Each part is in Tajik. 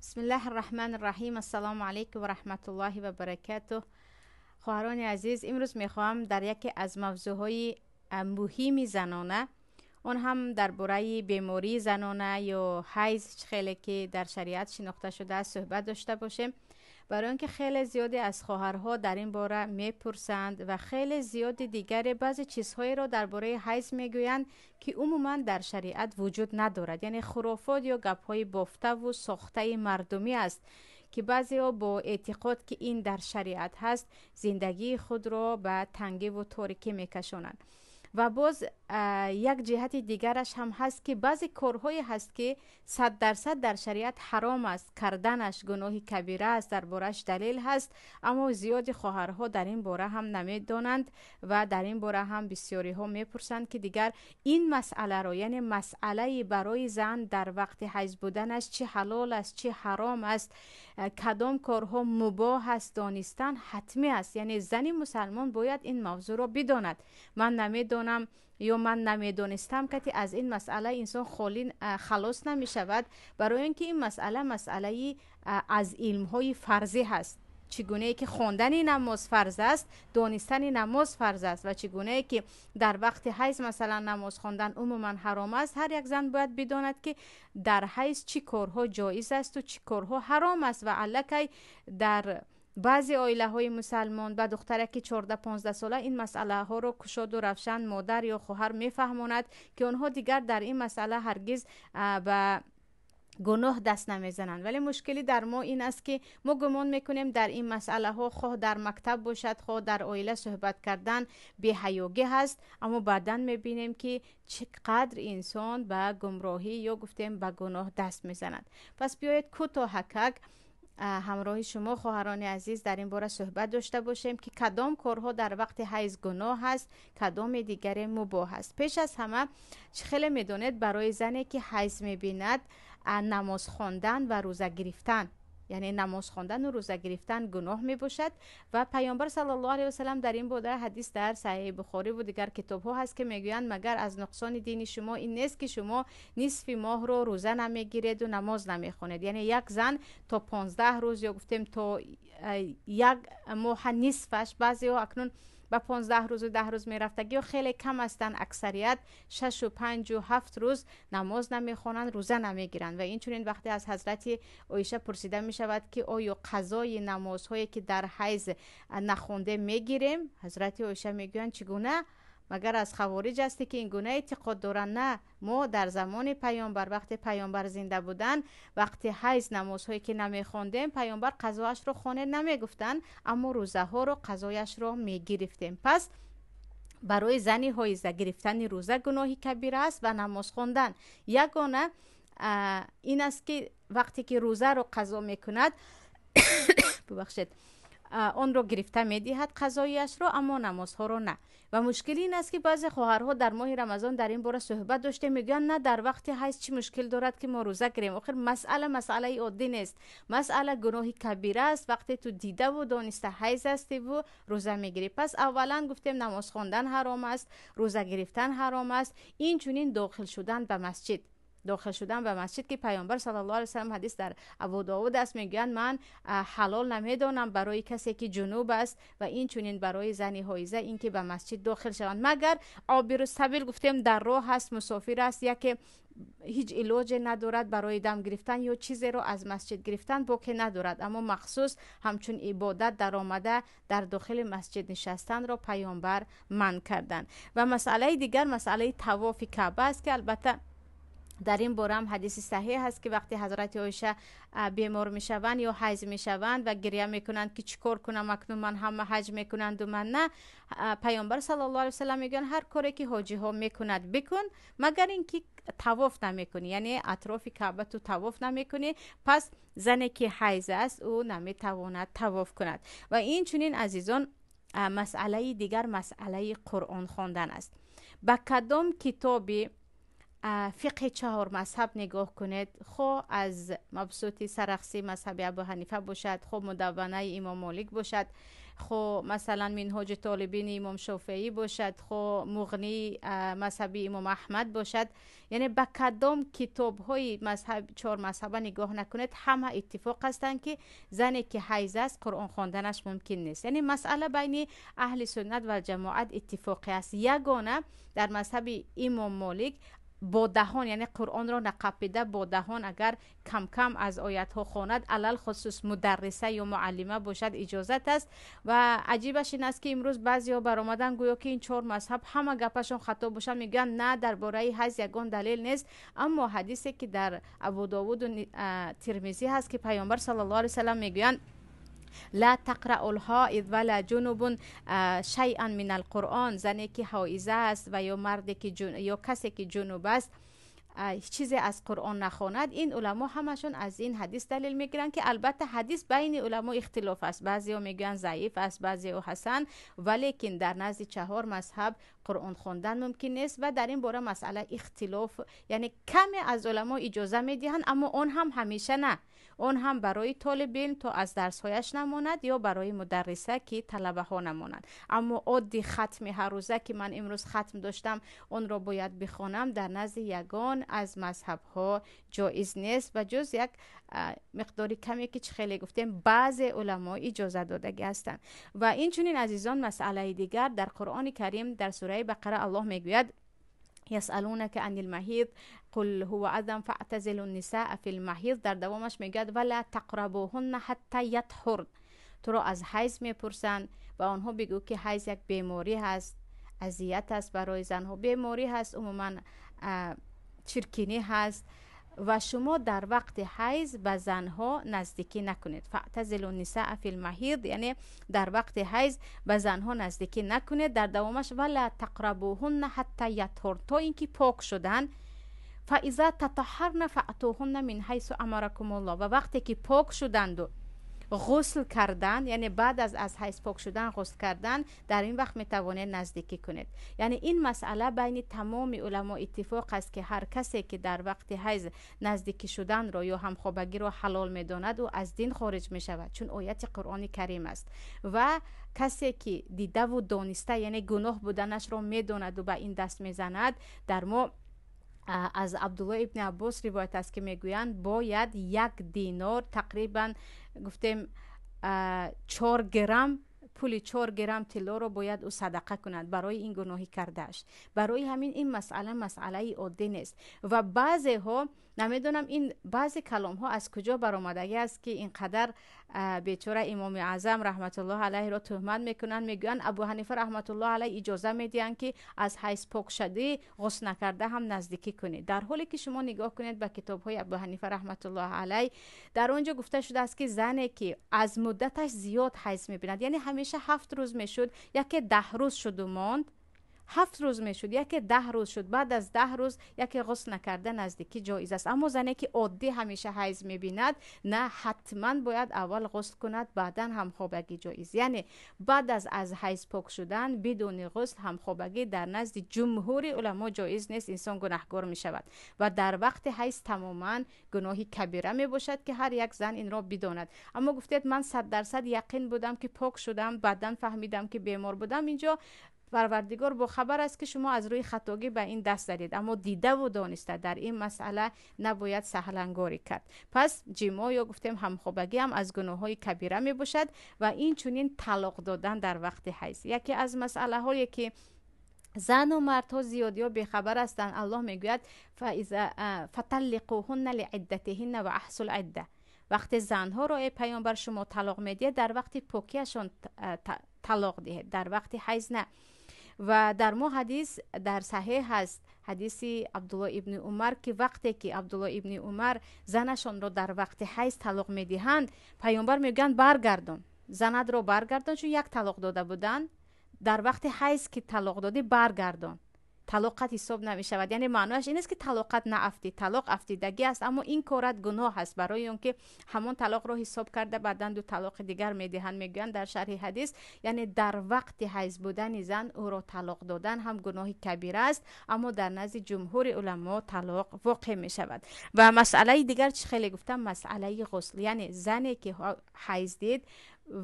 Бисмиллаҳи рраҳмани рраҳим. Ассалому алайкум ва раҳматуллоҳи ва баракатуҳ. Хоҳарони азиз, имрӯз мехоҳам дар яке аз мавзӯъҳои муҳими занона, он ҳам дар бораи бемории занона ё ҳайз, хеле ки дар шариат шинохта шудааст, суҳбат дошта бошем. Барои он ки хеле зиёде аз хоҳарҳо дар ин бора мепурсанд ва хеле зиёди дигаре баъзе чизҳоеро дар бораи ҳайз мегӯянд, ки умуман дар шариат вуҷуд надорад. Яъне хурофот ё гапҳои бофтаву сохтаи мардумӣ аст, ки баъзеҳо бо эътиқод, ки ин дар шариат ҳаст, зиндагии худро ба тангиву торикӣ мекашонанд. Ва боз як ҷиҳати дигараш ҳам ҳаст, ки баъзе корҳое ҳаст, ки 100% дар шариат ҳаром аст, карданаш гуноҳи кабира аст, дар борааш далел ҳаст, аммо зиёди хоҳарҳо дар ин бора ҳам намедонанд ва дар ин бора ҳам бисёриҳо мепурсанд, ки дигар ин масъаларо, яъне масъалаи барои зан дар вақти ҳайз буданаш чӣ ҳалол аст, чӣ ҳаром аст, кадом корҳо мубоҳ аст, донистан ҳатмӣ аст. Яъне зани мусалмон бояд ин мавзӯъро бидонад. Ман намедонам ё ман намедонистам, кати аз ин масъала инсон холӣ халос намешавад, барои он ки ин масъала масъалаи аз илмҳои фарзӣ ҳаст. Чӣ гунае ки хондани намоз фарз аст, донистани намоз фарз аст, ва чӣ гунае ки дар вақти ҳайз, масалан, намоз хондан умуман ҳаром аст, ҳар як зан бояд бидонад, ки дар ҳайз чӣ корҳо ҷоиз асту чӣ корҳо ҳаром аст. Ва аллакай дар баъзе оилаҳои мусалмон ба духтараки 14-15 сола ин масъалаҳоро кушоду равшан модар ё хоҳар мефаҳмонад, ки онҳо дигар дар ин масъала ҳаргиз ба гуноҳ даст намезананд. Вале мушкилӣ дар мо ин аст, ки мо гумон мекунем, дар ин масъалаҳо, хоҳ дар мактаб бошад, хоҳ дар оила, суҳбат кардан беҳаёгӣ ҳаст, аммо баъдан мебинем, ки чӣ қадр инсон ба гумроҳӣ ё гуфтем ба гуноҳ даст мезанад. Пас биёед, кӯтоҳакак ҳамроҳи шумо, хоҳарони азиз, дар ин бора суҳбат дошта бошем, ки кадом корҳо дар вақти ҳайз гуноҳ ҳаст, кадоме дигаре мубоҳ аст. Пеш аз ҳама, чӣ хеле медонед, барои зане ки ҳайз мебинад, намоз хондан ва рӯза гирифтан, яъне намоз хондану рӯза гирифтан гуноҳ мебошад. Ва Паёмбар саллаллоҳу алайҳи васалам дар ин бора ҳадис дар Саҳеҳи Бухорӣ ву дигар китобҳо ҳаст, ки мегӯянд: «Магар аз нуқсони дини шумо ин нест, ки шумо нисфи моҳро рӯза намегиреду намоз намехонед?» Яъне як зан то 15 рӯз ё гуфтем то як моҳа нисфаш, баъзеҳо акнун ба 15 рӯзу 10 рӯз мерафтагиё хеле кам ҳастанд, аксарият 6-у 5-у 7 рӯз намоз намехонанд, рӯза намегиранд. Ва инчунин вақте аз ҳазрати Оиша пурсида мешавад, ки оё қазои намозҳое ки дар ҳайз нахонде мегирем, ҳазрати Оиша мегӯянд: «Чӣ гуна? Магар аз хавориҷ ҳастӣ, ки ин гуна эътиқод доранд? На, мо дар замони Паёмбар, вақте Паёмбар зинда буданд, вақти ҳайз намозҳое ки намехондем, Паёмбар қазоашро хонед намегуфтанд, аммо рӯзаҳоро қазояшро мегирифтем». Пас барои зани ҳоиза гирифтани рӯза гуноҳи кабира аст ва намоз хондан. Ягона ин аст, ки вақте ки рӯзаро қазо мекунад, бубахшед, онро гирифта медиҳад қазояшро, аммо намозҳоро на. Ва мушкилӣ ин аст, ки баъзе хоҳарҳо, дар моҳи Рамазон дар ин бора суҳбат доштем, мегӯянд: «На, дар вақти ҳайз чӣ мушкил дорад, ки мо рӯза гирем?» Охир масъала масъалаи оддӣ нест, масъала гуноҳи кабира аст, вақте ту дидаву дониста ҳайз ҳастиву рӯза мегирӣ. Пас аввалан гуфтем, намоз хондан ҳаром аст, рӯза гирифтан ҳаром аст, инчунин дохил шудан ба масҷид. Дохил шудан ба масҷид, ки Паёмбар саллаллоҳу алайҳи васаллам, ҳадис дар Абу Довуд аст, мегӯянд: «Ман ҳалол намедонам барои касе ки ҷунуб аст ва инчунин барои зани ҳоиза ин ки ба масҷид дохил шаванд, магар обиру сабил, гуфтем, дар роҳ аст, мусофир аст, яке ҳеҷ илоҷе надорад барои дам гирифтан ё чизеро аз масҷид гирифтан, боке надорад». Аммо махсус ҳамчун ибодат даромада дар дохили масҷид нишастанро Паёмбар манъ карданд. Ва масъалаи дигар масъалаи тавофи Каъба аст, ки албатта дар ин бора ҳам ҳадиси саҳеҳ ҳаст, ки вақте ҳазрати Оиша бемор мешаванд ё ҳайз мешаванд ва гиря мекунанд, ки чӣ кор кунам акнун, ман ҳама ҳаҷ мекунанду ман на, Паёмбар саллаллоҳу алайҳи васаллам мегӯянд: «Ҳар коре ки ҳоҷиҳо мекунад, бикун, магар ин ки тавоф намекунӣ, яъне атрофи Каъба ту тавоф намекунӣ». Пас зане ки ҳайз аст, ӯ наметавонад тавоф кунад. Ва инчунин, азизон, масъалаи дигар масъалаи Қуръон хондан аст. Ба кадом китоби фиқҳи чаҳор мазҳаб нигоҳ кунед, хо аз мабсути Сарахсӣ мазҳаби Абу Ҳанифа бошад, хо Мудавванаи Имом Молик бошад, хо масалан Минҳоҷи Толибини Имом Шофеӣ бошад, хо Муғнии мазҳаби Имом Аҳмад бошад, яъне ба кадом китобҳои мазҳаб чор мазҳаба нигоҳ накунед, ҳама иттифоқ ҳастанд, ки зане ки ҳайз аст, Қуръон хонданаш мумкин нест. Яъне масъала байни аҳли суннат ва ҷамоат иттифоқӣ аст. Ягона дар мазҳаби Имом Молик бо даҳон, яъне Қуръонро нақапида бо даҳон агар кам-кам аз оятҳо хонад, алалхусус мударриса ё муаллима бошад, иҷозат аст. Ва аҷибаш ин аст, ки имрӯз баъзеҳо баромадан, гӯё ки ин чор мазҳаб ҳама гапашон хато бошанд, мегӯянд на, дар бораи ҳайз ягон далел нест. Аммо ҳадисе ки дар Абу Довуду Тирмизӣ ҳаст, ки Паёмбар саллаллоҳу алайҳи васаллам мегӯянд: ла тақраъу лҳоид вала ҷунубун шайъан мин алқуръон. Зане ки ҳоиза аст ва ё марде ки ё касе ки ҷунуб аст, чизе аз Қуръон нахонад. Ин уламо ҳамашон аз ин ҳадис далел мегиранд, ки албатта ҳадис байни уламо ихтилоф аст, баъзеҳо мегӯянд заиф аст, баъзеҳо ҳасан, валекин дар назди чаҳор мазҳаб Қуръон хондан мумкин нест. Ва дар ин бора масъала ихтилоф, яъне каме аз уламо иҷоза медиҳанд, аммо он ҳам ҳамеша на, он ҳам барои толибилм, то аз дарсҳояш намонад, ё барои мударриса, ки талабаҳо намонанд. Аммо оддӣ хатми ҳаррӯза, ки ман имрӯз хатм доштам, онро бояд бихонам, дар назди ягон аз мазҳабҳо ҷоиз нест, ба ҷуз як миқдори каме, ки чӣ хеле гуфтем, баъзе уламо иҷоза додагӣ ҳастанд. Ва инчунин, азизон, масъалаи дигар: дар Қуръони Карим, дар сураи Бақара Аллоҳ мегӯяд: ясалунака анил маҳид қул ҳува азан фаътазилу нисаа фил маҳид. Дар давомаш мегӯяд: вала тақрабуҳунна ҳатта ятҳурн. Туро аз ҳайз мепурсанд, ба онҳо бигӯ, ки ҳайз як беморӣ ҳаст, азият аст барои занҳо, беморӣ ҳаст, умуман чиркинӣ ҳаст ва шумо дар вақти ҳайз ба занҳо наздикӣ накунед. Фаътазилу нисаа фил маҳид, яъне дар вақти ҳайз ба занҳо наздикӣ накунед. Дар давомаш: вала тақрабуҳунна ҳатта ятҳурн, то ин ки пок шуданд. Фаиза татаҳарна фаътуҳунна мин ҳайсу амаракумуллоҳ. Ва вақте ки пок шуданду ғусл кардан, яъне баъд аз ҳайз пок шудан ғусл кардан, дар ин вақт метавонед наздикӣ кунед. Яъне ин масъала байни тамоми уламо иттифоқ аст, ки ҳар касе ки дар вақти ҳайз наздикӣ шуданро ё ҳамхобагиро ҳалол медонад, ӯ аз дин хориҷ мешавад, чун ояти Қуръони Карим аст. Ва касе ки дидаву дониста, яъне гуноҳ буданашро медонаду ба ин даст мезанад, дар мо аз Абдулло ибни Аббос ривоят аст, ки мегӯянд, бояд 1 динор, тақрибан гуфтем 4 грамм пули, 4 грамм тиллоро бояд ӯ садақа кунад барои ин гуноҳӣ кардааш. Барои ҳамин ин масъала масъалаи оддӣ нест. Ва баъзеҳо, намедонам, ин баъзе каломҳо аз куҷо баромадагӣ аст, ки ин қадар бечора Имоми Аъзам раҳматуллоҳ алайҳро тӯҳмат мекунанд. Мегӯянд, Абу Ҳанифа раҳматуллоҳ алайҳ иҷоза медиҳанд, ки аз ҳайз пок шудӣ, ғусл накарда ҳам наздикӣ кунед. Дар ҳоле ки шумо нигоҳ кунед ба китобҳои Абу Ҳанифа раҳматуллоҳ алайҳ, дар он ҷо гуфта шудааст, ки зане ки аз муддаташ зиёд ҳайз мебинад, яъне ҳамеша 7 рӯз мешуд, яке 10 рӯз шуду монд, 7 рӯз мешуд, яке 10 рӯз шуд, баъд аз 10 рӯз яке ғусл накарда наздикӣ ҷоиз аст. Аммо зане ки оддӣ ҳамеша ҳайз мебинад, на, ҳатман бояд аввал ғусл кунад, баъдан ҳамхобагӣ ҷоиз. Яъне баъд аз ҳайз пок шудан бидуни ғусл ҳамхобагӣ дар назди ҷумҳури уламо ҷоиз нест, инсон гунаҳгор мешавад ва дар вақти ҳайз тамоман гуноҳи кабира мебошад, ки ҳар як зан инро бидонад. Аммо гуфтед, ман 100% яқин будам, ки пок шудам, баъдан фаҳмидам, ки бемор будам. Инҷо Парвардигор бохабар аст, ки шумо аз рӯи хатогӣ ба ин даст задед, аммо дидаву дониста дар ин масъала набояд саҳлангорӣ кард. Пас ҷимоъ ё гуфтем ҳамхобагӣ ҳам аз гуноҳҳои кабира мебошад. Ва инчунин талоқ додан дар вақти ҳайз яке аз масъалаҳое, ки зану мардҳо зиёдиҳо бехабар ҳастанд. Аллоҳ мегӯяд: фаталлиқуҳунна лииддатиҳинна ва аҳсул идда. Вақте занҳоро, эй паёмбар, шумо талоқ медиҳед, дар вақти покияшон талоқ диҳед, дар вақти ҳайз на. Ва дар мо ҳадис дар саҳеҳ ҳаст, ҳадиси Абдулло ибни Умар, ки вақте ки Абдулло ибни Умар занашонро дар вақти ҳайз талоқ медиҳанд, паёмбар мегӯянд: баргардон занатро, баргардон, чун як талоқ дода буданд. Дар вақти ҳайз ки талоқ додӣ, баргардон. Талоқат ҳисоб намешавад. Яъне маънояш ин нест, ки талоқат наафтид, талоқ афтидагӣ аст, аммо ин корат гуноҳ аст, барои он ки ҳамон талоқро ҳисоб карда, баъдан ду талоқи дигар медиҳанд, мегӯянд дар шарҳи ҳадис. Яъне дар вақти ҳайз будани зан ӯро талоқ додан ҳам гуноҳи кабира аст, аммо дар назди ҷумҳури уламо талоқ воқеъ мешавад. Ва масъалаи дигар, чӣ хеле гуфтам, масъалаи ғусл. Яъне зане ки ҳайз дид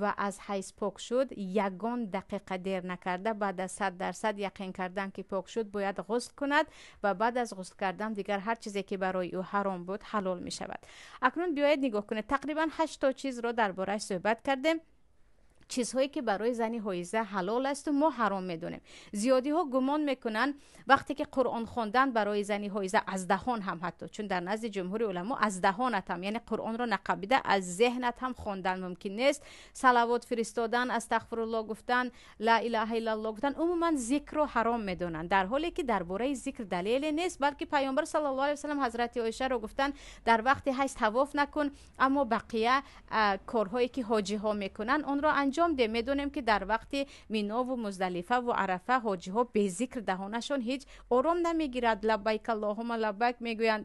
ва аз ҳайз пок шуд, ягон дақиқа дер накарда, баъд аз 100% яқин кардан, ки пок шуд, бояд ғусл кунад ва баъд аз ғусл кардан дигар ҳар чизе, ки барои ӯ ҳаром буд, ҳалол мешавад. Акнун биёед нигоҳ кунед, тақрибан ҳашто чизро дар борааш суҳбат кардем, чизҳое ки барои зани ҳоиза ҳалол асту мо ҳаром медонем. Зиёдиҳо гумон мекунанд, вақте ки Қуръон хондан барои зани ҳоиза аз даҳон ҳам ҳатто, чун дар назди ҷумҳури уламо аз даҳонат ҳам, яъне Қуръонро нақабида аз зеҳнат ҳам хондан мумкин нест, салавот фиристодан, астағфирулло гуфтан, ла илаҳа иллалло гуфтан, умуман зикрро ҳаром медонанд, дар ҳоле ки дар бораи зикр далеле нест, балки Паёмбар саллаллоҳу алайҳи васаллам ҳазрати Оишаро гуфтанд: дар вақти ҳайз тавоф накун, аммо бақия корҳое ки ҳоҷиҳо мекунанд, онро анҷом деҳ. Медонем, ки дар вақти Минову Муздалифаву Арафа ҳоҷиҳо бе зикр даҳонашон ҳеҷ ором намегирад, лаббайк аллоҳума лаббайк мегӯянд,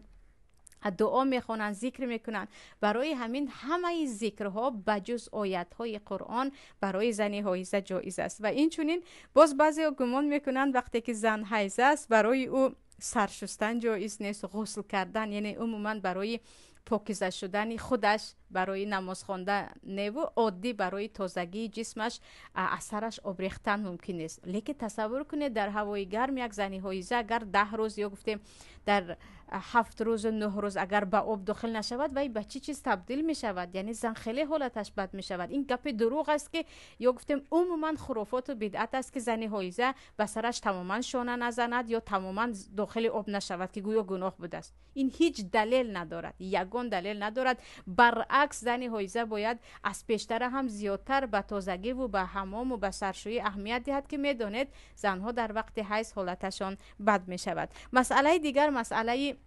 дуо мехонанд, зикр мекунанд. Барои ҳамин ҳамаи зикрҳо ба ҷуз оятҳои Қуръон барои зани ҳоиза ҷоиз аст. Ва инчунин боз баъзеҳо гумон мекунанд, вақте ки зан ҳайз аст, барои ӯ саршустан ҷоиз нест, ғусл кардан, яъне умуман барои покиза шудани худаш, барои намоз хондан неву оддӣ барои тозагии ҷисмаш аз сараш об рехтан мумкин нест. Лекин тасаввур кунед, дар ҳавои гарм як зани ҳоиза агар 10 рӯз ё гуфтем дар 7 рӯзу 9 рӯз агар ба об дохил нашавад, вай ба чӣ чиз табдил мешавад? Яъне зан хеле ҳолаташ бад мешавад. Ин гапи дурӯғ аст, ки ё гуфтем умуман хурофоту бидъат аст, ки зани ҳоиза ба сараш тамоман шона назанад ё тамоман дохили об нашавад, ки гӯё гуноҳ будааст. Ин ҳеҷ далел надорад, ягон далел надорад. Баръакс, зани ҳоиза бояд аз пештара ҳам зиёдтар ба тозагиву ба ҳамому ба саршӯӣ аҳамият диҳад, ки медонед, занҳо дар вақти ҳайз ҳолаташон бад мешавад. Масъалаи дигар, масъалаи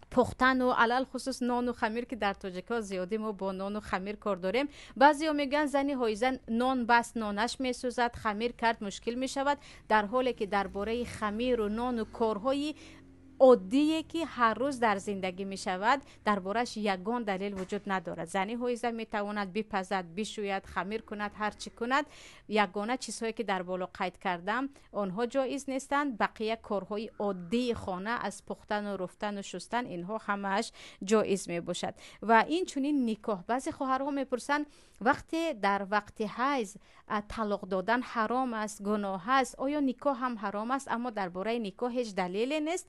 пухтану алалхусус нону хамир, ки дар тоҷикҳо зиёдӣ мо бо нону хамир кор дорем. Баъзеҳо мегӯянд, зани ҳоиза нон баст, нонаш месӯзад, хамир кард, мушкил мешавад, дар ҳоле ки дар бораи хамиру нону корҳои оддие, ки ҳар рӯз дар зиндагӣ мешавад, дар борааш ягон далел вуҷуд надорад. Зани ҳоиза метавонад бипазад, бишӯяд, хамир кунад, ҳар чӣ кунад. Ягона чизҳое, ки дар боло қайд кардам, онҳо ҷоиз нестанд. Бақия корҳои оддии хона, аз пухтану руфтану шустан, инҳо ҳамааш ҷоиз мебошад. Ва инчунин никоҳ. Баъзе хоҳарҳо мепурсанд, вақте дар вақти ҳайз талоқ додан ҳаром аст, гуноҳ аст, оё никоҳ ҳам ҳаром аст? Аммо дар бораи никоҳ ҳеҷ далеле нест.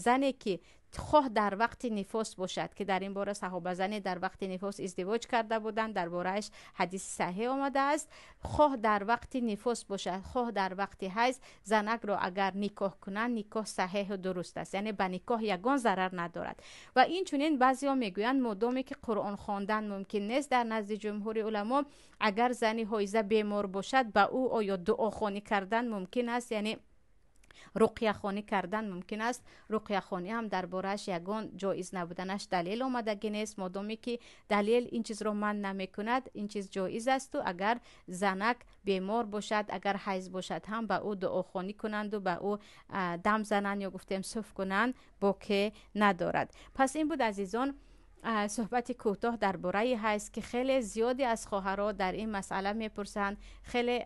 Зане ки хоҳ дар вақти нифос бошад, ки дар ин бора саҳобазане дар вақти нифос издивоҷ карда буданд, дар борааш ҳадиси саҳеҳ омадааст, хоҳ дар вақти нифос бошад, хоҳ дар вақти ҳайз, занакро агар никоҳ кунанд, никоҳ саҳеҳу дуруст аст, яъне ба никоҳ ягон зарар надорад. Ва инчунин баъзеҳо мегӯянд, модоме ки Қуръон хондан мумкин нест дар назди ҷумҳури уламо, агар зани ҳоиза бемор бошад, ба ӯ оё дуохонӣ кардан мумкин аст, яъне руқияхонӣ кардан мумкин аст? Руқияхонӣ ҳам дар борааш ягон ҷоиз набуданаш далел омадагӣ нест. Модоме ки далел ин чизро манъ намекунад, ин чиз ҷоиз асту агар занак бемор бошад, агар ҳайз бошад ҳам, ба ӯ дуохонӣ кунанду ба ӯ дам зананд ё гуфтем суф кунанд, боке надорад. Пас ин буд, азизон, суҳбати кӯтоҳ дар бораи ҳайз, ки хеле зиёде аз хоҳарҳо дар ин масъала мепурсанд. Хеле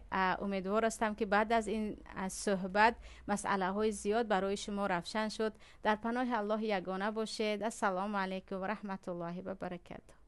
умедвор ҳастам, ки баъд аз ин суҳбат масъалаҳои зиёд барои шумо равшан шуд. Дар паноҳи Аллоҳи ягона бошед. Ассалому алайкум ва раҳматуллоҳи ва баракатуҳ.